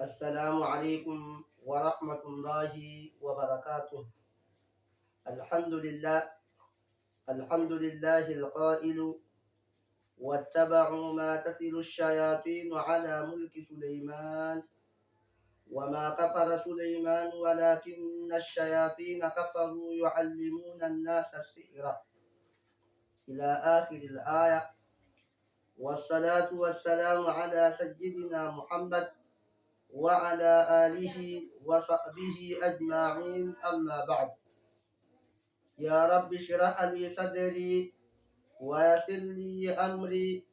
السلام عليكم ورحمة الله وبركاته. الحمد لله، الحمد لله القائل: واتبعوا ما تتلو الشياطين على ملك سليمان وما كفر سليمان ولكن الشياطين كفروا يعلمون الناس السحر إلى آخر الآية. والصلاة والسلام على سيدنا محمد وعلى آله وصحبه أجمعين، أما بعد. يا رب اشرح لي صدري ويسر لي أمري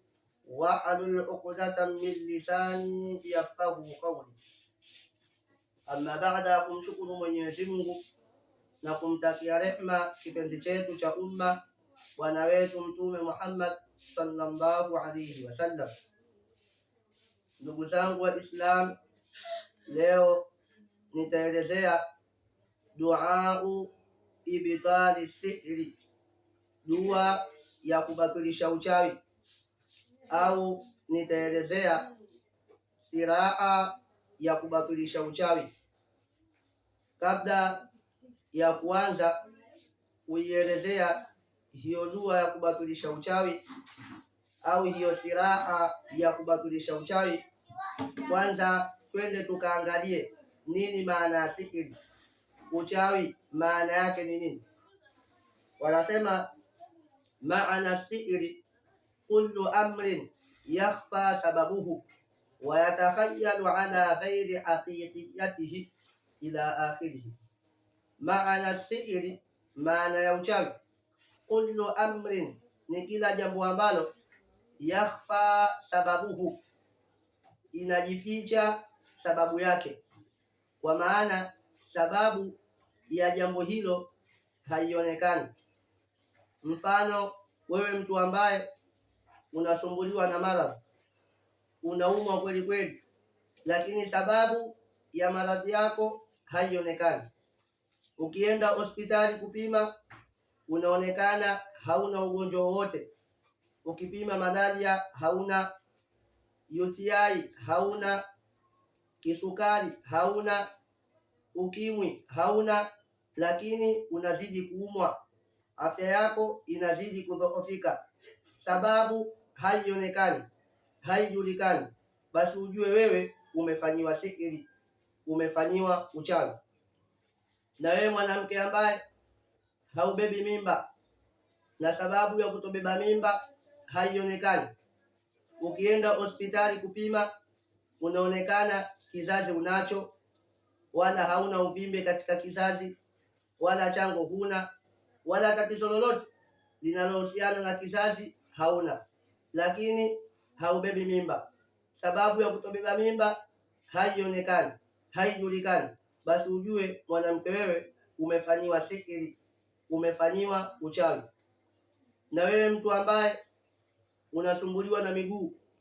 واحلل عقدة من lisani yafqahu qawli. Amma baada ya kumshukuru Mwenyezi Mungu na kumtakia rehma kipenzi chetu cha umma bwana wetu Mtume Muhammad sallallahu alayhi wasallam. Ndugu zangu wa Islam, leo nitaelezea duau ibtali sihri, dua ya kubatilisha uchawi, au nitaelezea siraa ya kubatilisha uchawi. Kabla ya kuanza kuielezea hiyo dua ya kubatilisha uchawi au hiyo siraa ya kubatilisha uchawi, kwanza twende tukaangalie nini maana ya sihiri. Uchawi maana yake ni nini? Wanasema maana sihiri, kullu amrin yakhfa sababuhu wa yatakhayalu ala ghairi haqiqiyatihi ila akhirihi. Maana sihiri, maana ya uchawi, kullu amrin ni kila jambo ambalo yakhfa sababuhu, inajificha sababu yake, kwa maana sababu ya jambo hilo haionekani. Mfano, wewe mtu ambaye unasumbuliwa na maradhi, unaumwa kweli kweli, lakini sababu ya maradhi yako haionekani. Ukienda hospitali kupima, unaonekana hauna ugonjwa wowote. Ukipima malaria hauna, UTI hauna, kisukari hauna, ukimwi hauna, lakini unazidi kuumwa, afya yako inazidi kudhoofika, sababu haionekani, haijulikani. Basi ujue wewe umefanyiwa sihiri, umefanyiwa uchawi. Na wewe mwanamke ambaye haubebi mimba na sababu ya kutobeba mimba haionekani, ukienda hospitali kupima unaonekana kizazi unacho, wala hauna uvimbe katika kizazi, wala chango huna, wala tatizo lolote linalohusiana na kizazi hauna, lakini haubebi mimba. Sababu ya kutobeba mimba haionekani, haijulikani. Basi ujue mwanamke, wewe umefanyiwa sihiri, umefanyiwa uchawi. Na wewe mtu ambaye unasumbuliwa na miguu,